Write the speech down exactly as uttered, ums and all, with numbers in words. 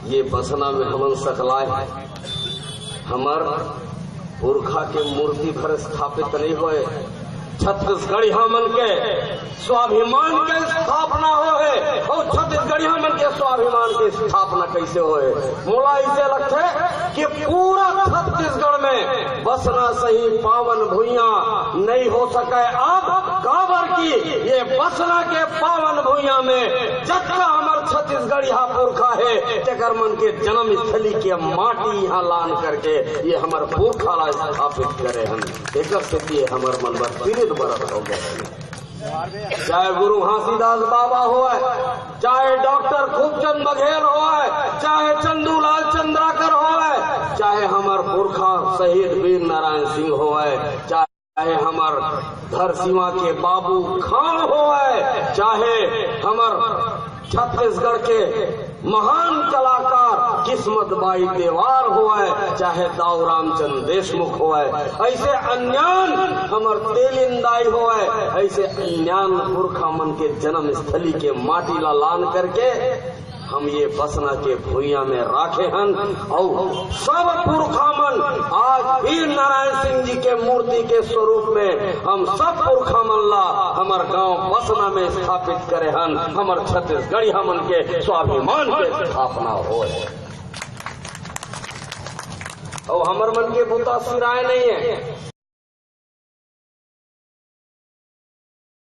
ये बसना में हमन सकलाय हमर पुरखा के मूर्ति भर स्थापित नहीं होय। छत्तीसगढ़िया मन के स्वाभिमान के स्थापना होय हे। और छत्तीसगढ़िया मन के स्वाभिमान के स्थापना कैसे होय? मोला ऐसे लगथे कि पूरा छत्तीसगढ़ में बसना सही पावन भुइयां नहीं हो सके। अब काबर कि ये बसना के पावन भुइयां में जतका हमर छत्तीसगढ़िया पुरखा हे, तेकर मन के जन्म स्थली के माटी इहां लान करके ये हमर पुरखा ला स्थापित करे हन। एकर सेती ये हमर मन बर पीड़ित बरत हो गए। चाहे गुरु घासीदास बाबा होय, चाहे डॉक्टर खूबचंद बघेल होय, चाहे चंदूलाल चंद्राकर होय, चाहे हमर पुरखा शहीद वीर नारायण सिंह होय, चाहे चाहे हमर धरसीमा के बाबू खान होय, चाहे हमर छत्तीसगढ़ के महान कलाकार किस्मत बाई देवार होय, चाहे दाऊ रामचंद देशमुख होय, ऐसे अन्यान हमर तेलिन दाई होय, ऐसे अन्यान पुरखा मन के जन्म स्थली के माटी ला लान करके हम ये बसना के भुइयां में राखे हन। और सब पुरखा मन आज वीर नारायण सिंह जी के मूर्ति के स्वरूप में हम सब पुरखा मन ला हमर गांव बसना में स्थापित करे हन। हमर छत्तीसगढ़िया मन के स्वाभिमान के स्थापना होय। और हमर मन के बुता सिराय नहीं है।